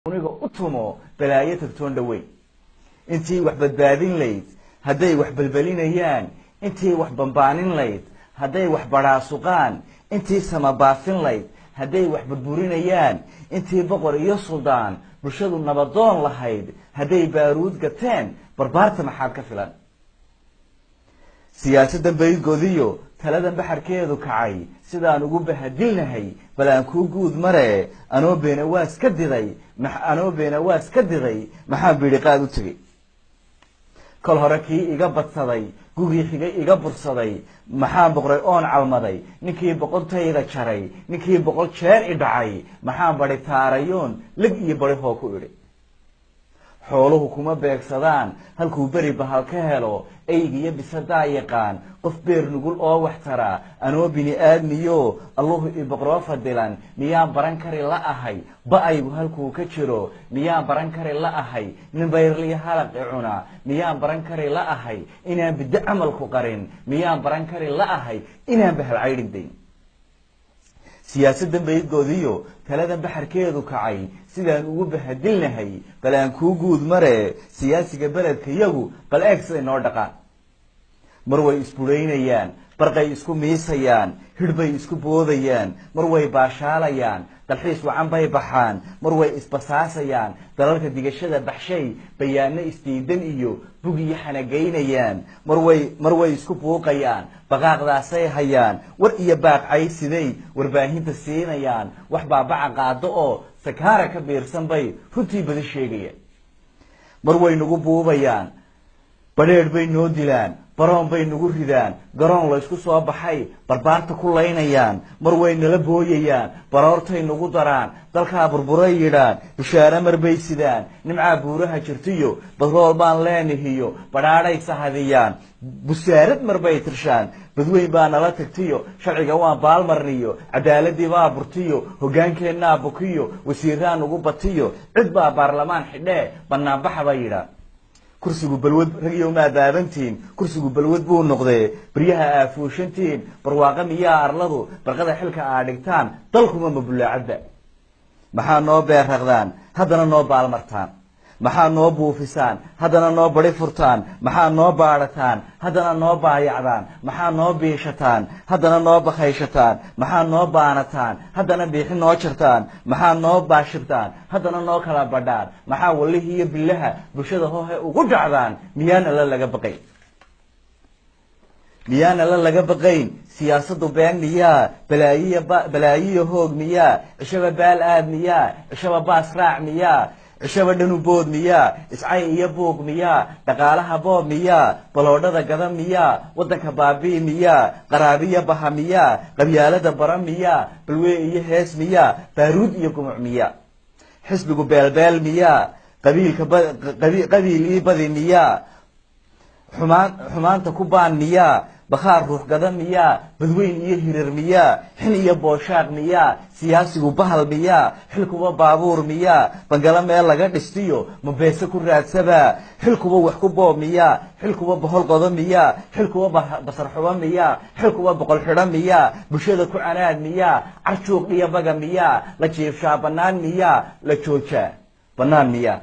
Uniga u tumo balaayo tagtoon dhaweyn. Intii wax badbaadin layd hadday wax belbelinayaan, intii wax bambaanin layd hadday wax badhaasuqaan, intii samabaafin layd hadday wax burburinayaan, intii boqor iyo suldaan bulshadu nabadoon lahayd hadday baaruud gateen, barbaarta maxaad ka filan? Siyaasaddan baydgoodiyo taladan baxarkeedu kacay sidaan ugu bahadilnahay bal aan kuu guud mare. Anoo beenawaas ka diday, anoo beenawaas ka diday, maxaan biidhiqaad u tegey? Kol hore kii iga badsaday, gugii xigay iga bursaday, maxaan boqray oon calmaday? Ninkii boqontayda jaray, ninkii 100 jeer i dhacay, maxaan badi taarayoon lig iyo badi hoo ku idhi? Xooluhu kuma beegsadaan halkuu beri bahal ka helo, eygiyo bisadaa yaqaan qof beer nugul oo wax tara. Anoo bini aadmiyo alluhu i boqroo fadilan, miyaan baran kari la ahay ba-aygu halkuu ka jiro? Miyaan baran kari la ahay nin bayrliyo halaq i cuna? Miyaan baran kari la ahay inaan biddo camalku qarin? Miyaan baran kari la ahay inaan bahal caydhin dayn? Siyaasaddan baydgoodiyo taladan baxarkeedu kacay sidaan ugu bahadilnahay bal aan kuu guud mare. Siyaasiga beledka yagu bal eeg siday noo dhaqaan. Mar way isbudhaynayaan, barqay isku miisayaan, hidh bay isku boodayaan. Mar way baashaalayaan, dalxiis wacan bay baxaan. Mar way isbasaasayaan, dalalka digashada baxshay bayaano isdiidan iyo bugiyo xanagaynayaan. Mar way isku buuqayaan, baqaaqdaasay hayaan, war iyo baaqcay siday warbaahinta siinayaan. Wax baabaca qaado oo sakaara ka biirsan bay runtii badi sheegayaan. Mar way nagu buubayaan, badheedh bay noo dilaan, baroon bay nagu ridaan, garoon laysku soo baxay barbaarta ku laynayaan. Mar way nala booyayaan, baroortay nagu daraan, dalkaa burburay yidhaan, bishaare mar bay sidaan, nimcaa buuraha jirtiyo badrool baan leenihiyo badhaadhay sahadiyaan, busaarad mar bay tirshaan, badweyn baa nala tagtiyo sharciga waan baalmarniyo, cadaaladii baa burtiyo hoggaankeennaa bukiyo, wasiiraa nagu batiyo cid baa baarlamaan xidhee banaanbaxa bay yidhaan. Kursigu balwad ragyow maa baabantiin, kursigu balwad buu noqdee baryaha aafuushantiin. Barwaaqo miyaa arladu barqada xilka aa dhigtaan? Dalkuma mabulaacadba. Maxaa noo beerraqdaan haddana noo baalmartaan? Maxaa noo buufisaan haddana noo badi furtaan? Maxaa noo baadhataan haddana noo baayacdaan? Maxaa noo biishataan haddana noo bakayshataan? Maxaa noo baanataan haddana biixi noo jartaan? Maxaa noo baashirtaan haddana noo kala badhaan? Maxaa wallihii iyo bilaha bulshada hoohe ugu dhacdaan? Miyaan alla laga baqayn? Miyaan alla laga baqayn? Siyaasaddu been miyaa? Balaayiya balaayiya hoog miyaa? Cishaba baal aad miyaa? Cishaba baas raac miyaa? Cishaba dhanubood miyaa? Iscay iyo buuq miyaa? Dhaqaalaha boob miyaa? Baloodhada gada miyaa? Waddanka baabii miyaa? Qaraabiya baha miyaa? Qabyaalada bara miyaa? Balwee iyo hees miyaa? Baaruud iyo gumuc miyaa? Xisbigu beelbeel miyaa? Qabiilka qabiil ii badi miyaa? Xumaan xumaanta ku baan miyaa? Bakhaar ruux gada miyaa? Badweyn iyo hirar miyaa? Xin iyo booshaaq miyaa? Siyaasigu bahal miyaa? Xilkuba baabuur miyaa? Bangalo meel laga dhistiyo mabeese ku raadsabaa? Xilkuba wax ku boob miyaa? Xilkuba bohol qodo miyaa? Xilkuba basar xubo miyaa? Xilkuba boqol xidho miyaa? Bulshada ku canaad miyaa? Carjuuq dhiyo baga miyaa? La jiifshaa bannaan miyaa? La joojaa bannaan miyaa?